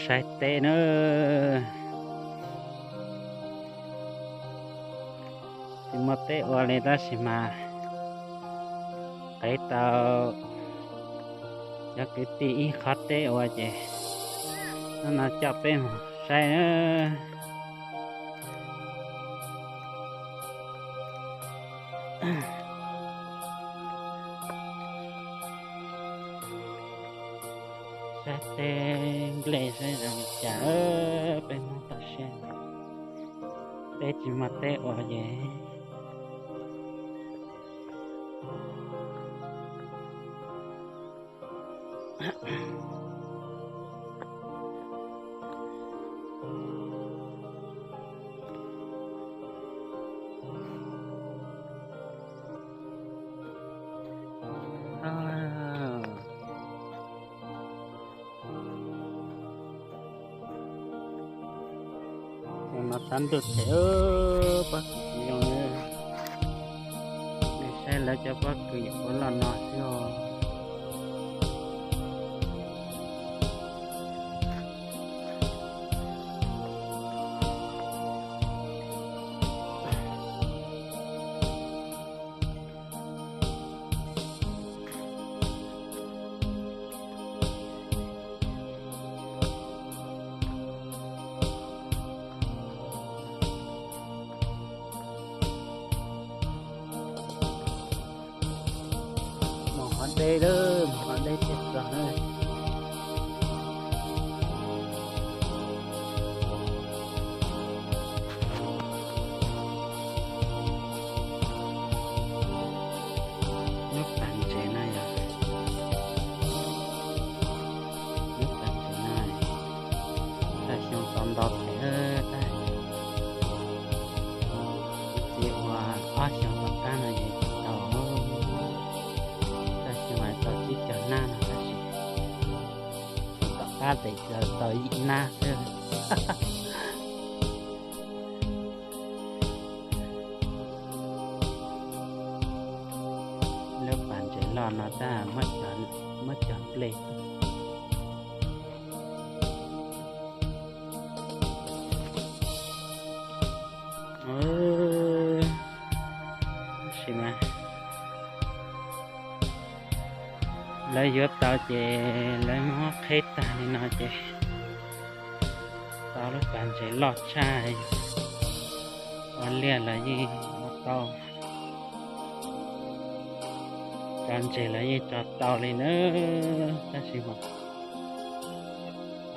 taig teb na. Tsis muaj teb ua li tab sis mas qev tau cov kwv tij ib qhov teb ua ces hnub no coj peb mus saib na. Saib teb nplej saib zoo li cas, peb Hmoob toj siab, peb tsis muaj teb ua ces Ces no tab ntuj them pob kws tsis zoo, nej saib lawv cov pob kws yuav puav loj no xwb os. Mus qhov deb lawm, mus qhov deb tiag txog na. Lub pas ntses no yog, lub pas ntses no txog xyoo tau ntau them tab, txiv ua ob xyoo tom qab no ces tsis tau, txog xyoo tau tsib caug nab no tab sis tom qab tes tau yim nab xwb. Lub pas ntses loj no tab muab cog nplej. Tab sis mas lawv yuav tau ces lawv muab qheb tag li no ces tau lub pas ntses loj tshaj, ua liaj los yeej ua tau, tso ntses los yeej tso tau li na. Tab sis mas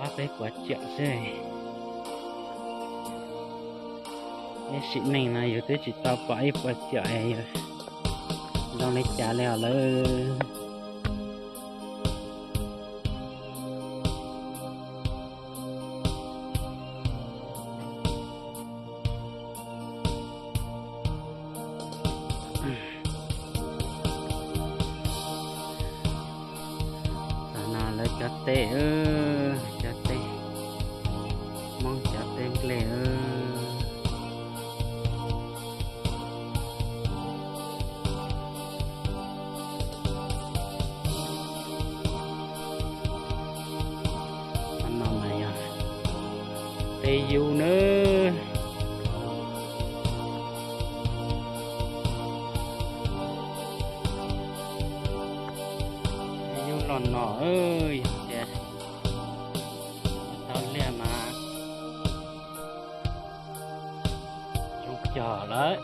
ob peb puas ciam xwb. Ib sim neej no yus twb tsis tau pom ib puas ciam es yus zoo li cas li os lawm. Tam no lawv cov teb, cov teb, Hmoob cov teb nplej. Qhov no mas yog teb yub nawb. Teb yub loj no, yog tias tau liaj mas zoo cog lawm.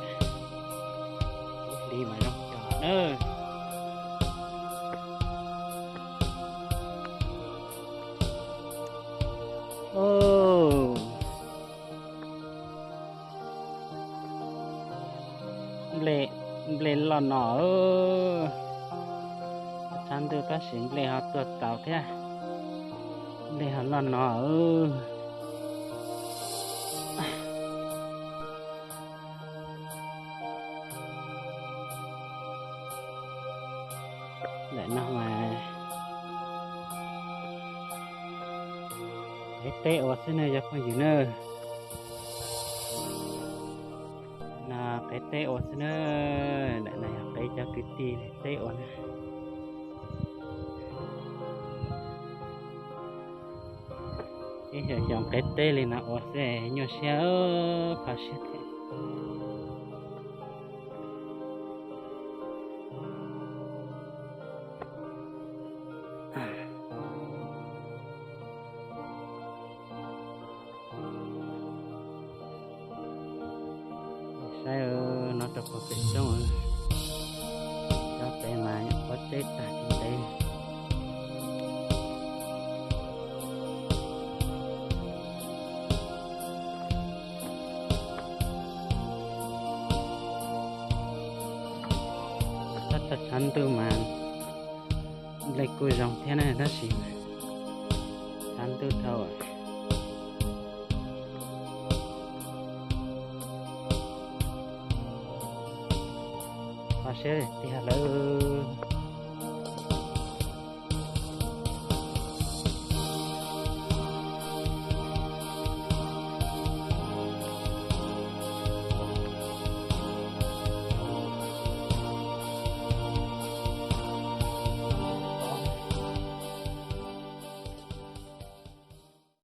Ib hlis mas zoo cog nawb. Nplej, nplej loj no, tshav ntuj tab sis nplej ho tuaj tau thiab. Nplej ho loj no. Ntawm no mas qev teb ua xwb na cov phooj ywg na. No qev teb ua xwb na. Ntawm no yog qev cov kwv tij teb ua na. Ib xyoos xyoos qev teb li no ua xwb nyuaj siab, kho siab thiab. Saib no rau puag pem roob, cov pem mas nyuam qhuav teb tag tsis ntev. Tab tom tshav ntuj mas nplej kuj zoo thiab na, tab sis tshav ntuj dhau. Kho siab tiag lawm.